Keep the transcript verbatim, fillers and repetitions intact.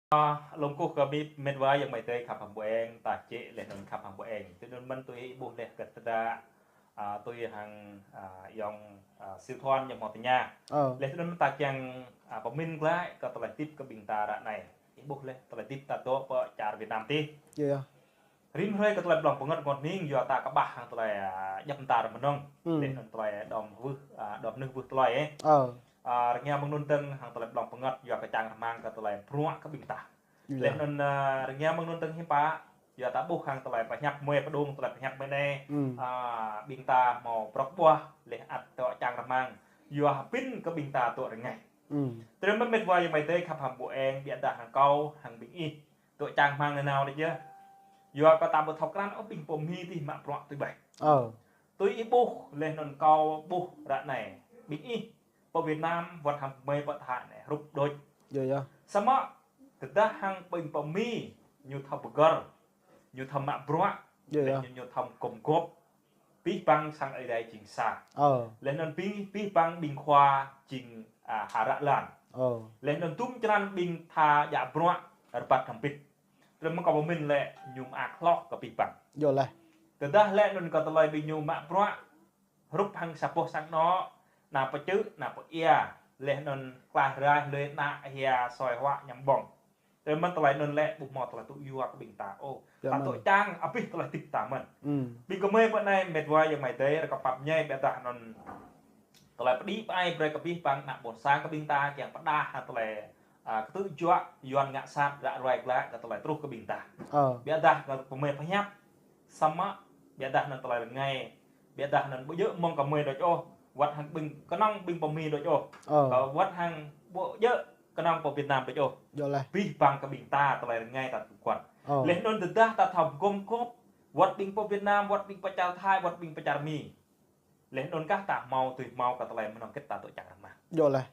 Ơ, lŏm kơkuh kơ mĕt, mĕt wa ayŏng amai adơi khăp hăng ƀu eng, ta čĕ laih anŭn khăp hăng ƀu eng. Tui anŭn mơ̆n tui ih ƀuh laih kơ tơdă, ơ, tui hăng, ơ, ayŏng, ơ, Siu Thuăn ñu hmâo tơña. Ơ. Laih anŭn mơ̆n ta kiăng, ơ, pơmĭn glaĭ kơ tơlơi hơdip kơ ƀing ta ră anai. Ih ƀuh laih tơlơi hơdip ta dŏ pơ čar Việt Nam tih. Yơh, yơh. Rĭm hrơi kơ tơlơi blŏng pơngăt rơngot hning yua ta kơƀah hăng tơlơi, ơ, djŏp mơta rơmơnơ̆ng. Hmm. Laih anŭn tơlơi đom wơ̆t, ơ, đom nưh wơ̆t tơlơi, ơ. Ơ. Ơ, rơngiă mơ̆ng anŭn dơ̆ng hăng tơlơi blŏng pơngăt yua kơčang rơmang kơ tơlơi bruă kơ ƀing ta. Yơh. Laih anŭn, ơ, rơngiă mơ̆ng anŭn dơ̆ng hiư̆m pă, yua ta ƀuh hăng tơlơi pơhiăp mơ̆ng pơđung, tơlơi pơhiăp mơ̆ng anai, hmm, ơ, ƀing ta hmâo prŏk ƀuah, laih ăt dŏ čang rơmang, yua hơbĭn kơ ƀing ta dŏ rơngai. Hmm. Tơdơi mơ̆n mĕt wa ayŏng amai adơi khăp hăng ƀu eng, ƀiădah hăng kâo, hăng ƀing ih dŏ čang rơmang nanao đôč yơh. Yua kơ ta ƀu thâo krăn ôh ƀing pô Mi tih mă bruă tui ƀai. Ơ. Tui ih ƀuh, laih anŭn kâo ƀuh ră anai. Ƀing ih, pơ Việt Nam, wơ̆t hăng mơi pơ Thái anai, hrup đôč. Yơh, yơh. Samơ̆, tơdah hăng ƀing pơ Mi, ñu thâo pơgăr, ñu thâo mă bruă, yơh, laih yơh, ñu, ñu thâo gum gôp. Abih bang sang Ơi Adai jing sa. Ơ. Laih anŭn abih, abih bang ƀing khua jing, ơ, hră lăn. Ơ. Laih anŭn tum črăn ƀing tha djă bruă rơbat hơbĭt. Tơdơi mơ̆n kâo pơmĭn lĕ ñu mơak hloh kơ abih bang. Yơh laih. Tơdah lĕ anŭn kơ tơlơi ƀing ñu mă bruă, hrup hăng sa boh sang anŏ, ană pơčư̆, ană pơia, laih anŭn klaih raih lui ană hia soi huă ñăm ƀơ̆ng. Tơdơi mơ̆n tơlơi anŭn lĕ ƀu hmâo tơlơi tŭ yua kơ ƀing ta ôh. Yơh, ta mơ̆n. Dŏ čang abih tơlơi hơdip ta mơ̆n. Hmm. Ƀing gơmơi pơ anai mĕt wa ayŏng amai adơi, rơkâo pap ñai ƀiădah anŭn tơlơi pơđĭ pơai brơi kơ abih bang ană ƀôn sang kơ ƀing ta kiăng pơdah hăng tơlơi, ơ, kơtư̆ juă Yuan ngă sat ră ruai glaĭ kơ tơlơi truh kơ ƀing ta. Ơ. Ƀiădah kơ gơmơi pơhiăp, samơ̆ ƀiădah anŭn tơlơi rơngai, ƀiădah anŭn ƀu djơ̆ mơ̆ng gơmơi đôč ôh, wơ̆t hăng ƀing kơnơ̆ng ƀing pơ Mi đôč ôh. Ơ. Kơ wơ̆t hăng ƀu djơ̆ kơnơ̆ng pơ Việt Nam đôč ôh. Yơh laih. Abih bang kơ ƀing ta tơlơi rơngai ta tŭ kuăt. Ơ. Laih anŭn tơdah ta thâo gum gôp, wơ̆t ƀing pơ Việt Nam, wơ̆t ƀing pơ čar Thái, wơ̆t ƀing pơ čar Mi. Laih anŭn kah ta hmâo tui hmâo kơ tơlơi mơnơ̆ng kĕt ta dŏ čang rơmang. Yơh laih.